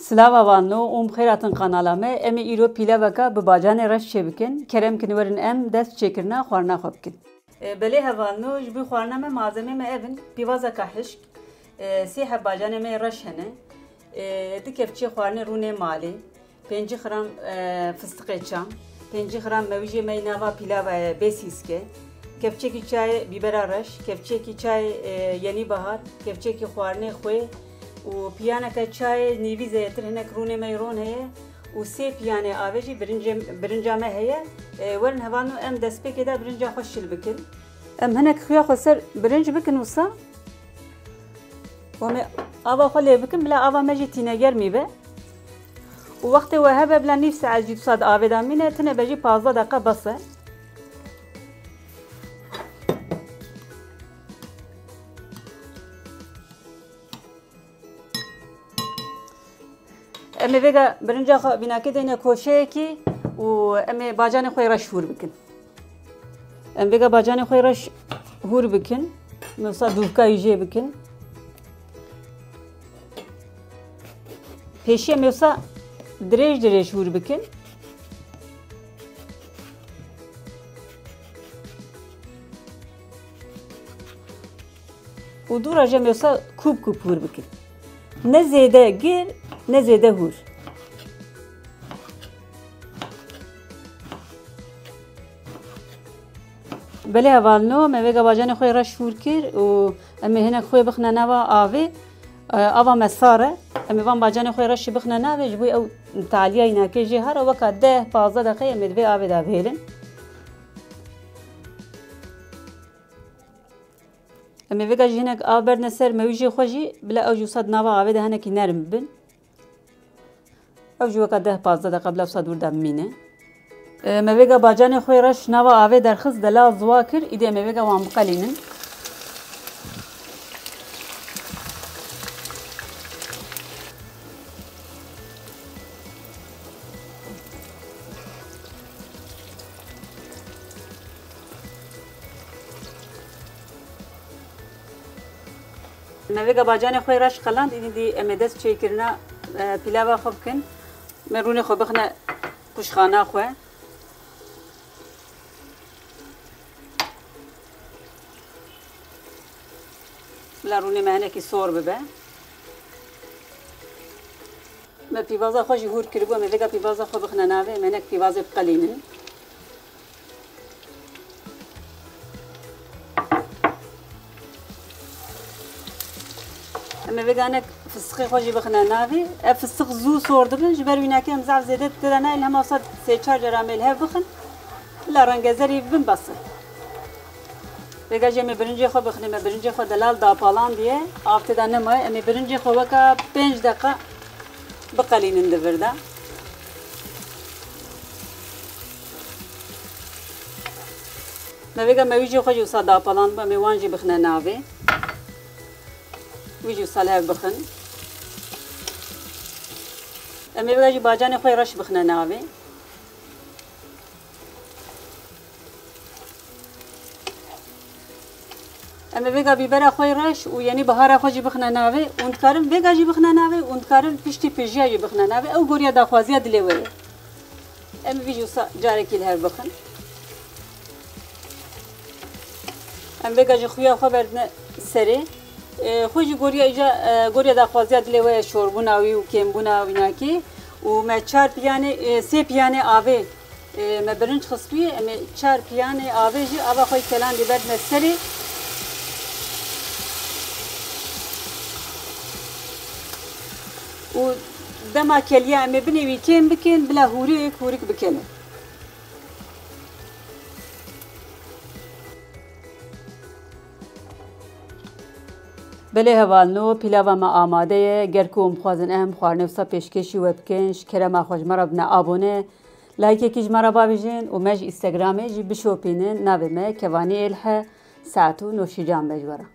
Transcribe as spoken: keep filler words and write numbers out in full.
Silav hevalno û bi xêr hatin kanala me. Em ê îro pîlaveka bi bacanê reş çêbikin. Kerem kin werin em dest çêkirina xwarina xwe bikin. E, belê hevalno, ji bo xwarina me malzemê me ev in: pîvazeka hişk, e, sê heb bacanê me yê reş hene, e, du kevçiyê xwarinê rûnê malê, pêncî gram, e, fistiqê çam, pêncî gram mewîjê me yê nava pîlavayê bê sîske, kevçekî çayê bîbera reş, kevçekî çayê, e, yenî bahar, kevçekî xwarinê xwê û piyaneke çayê nîvî zêdetir hinek rûnê me yê ron heye û sê piyanê avê jî birincê, birinca me heye. E, werin hevalno em destpêkê de birinca xwe şil bikin. Em hinek xuya xwe ser birinc bikin wisa. Û em ê ava xwe lê bikin, bila ava me jî tînegermî be. Û wextê we hebe, bila nîv saet jî du saet avê de mîne, tine be jî pazdeh deqe bes e. Em ê vêga birinca xwe vînakê deyne koşeyekî û em ê bacanê xwe yê reş hûr bikin. Em vêga bacanê xwe yê reş hûr bikin. Em ê wisa dûvka wî jê bikin. Pêşî em ê wisa dirêj dirêj hûr bikin. Û dû re jî em ê wisa kûp kûp hûr bikin. Ne zêde gir, ne zêde hûr. Belê hevalno, me vêga bacanê xwe yê reş hûr kir û em ê hinek xwe bixine nava avê. E, ava me sar e. Em ê van bacanê xwe yê reş jî bixine navê, ji bo ew taliya înakê jê here, weka deh pazdeh deqeyê em ê di vê avê de vêrin. Em ê vêga jî hinek av berdine ser mewîjê xwe jî, bila ew jî wisa di nava avê de hinekî nerm bibin. Ew jî weka deh pazdeh deqa bila wisa di wir de bimîne. E, me vêga bacanê xwe yê reş nava avê derxist, delal ziwa kir, îdî em ê vêga wan biqelînin. Me vêga bacanê xwe yê reş qeland, îdî dî em ê dest çêkirina, e, pîlava xwe bikin. Me rûnê xwe bixine qûşxana xwe. Bila rûnê me hinekî sor bibe. Me pîvaza xwe jî hûr kiribû, em ê vêga pîvaza xwe bixine navê, em ê hinek pîvazê biqelînin. Em ê vêga hinek fistiqê xwe jî bixine navê. Ev fistiq zû sor dibin, ji ber wî nake em zaf zêde tê de nayê, li hema wisa sê çar cara em ê li hev bixin. Bila rengezerî bibin bes e. Vêga jî em ê birincê xwe bixinê, me birincê xwe delal dapalandiye, av tê de nemaye. Em ê birincê xwe weka pênc deqa biqelînin di vir de. Me vêga mewîjê xwe jî wisa dapalandibû, em ê wan jî bixine navê. Wî jî wisa li hev bixin. Em ê vêga jî bacanê xwe yê reş bixine navê. Em ê vêga bîbera xwe yê reş û yenî bihara xwe jî bixine navê. Hûn dikarin vêga jî bixine navê, hûn dikarin piştî pijiya jî bixine navê. Ew goriya daxwaziya dilê we ye. Em vî jî wisa carekî li hev bixin. Em vêga jî xuya xwe berdine serê. E, xwe jî goriya îca, e, goriya daxwaziya dilê we ye, şorbûna wî û kêmbûna wînakê. Û me çar piyanê, e, sê piyanê avê, e, me birinc xistûyê, em ê çar piyanê avê jî ava xwe yê kelandî berdine serê. Û dema keliya em ê binê wî kêm bikin, bila hûrik hûrik bikele. Belê hevalno, pîlava me amade ye. Ger ku hûn bixwazin em xwarinê wisa pêşkêşî we bikin, ji kerema xwe ji me re bine abone, laykekî ji me re bavêjin û me ji Instagramê jî bişopînin. Navê me Kevanî Êlhe, saet û noşîcan be ji we re.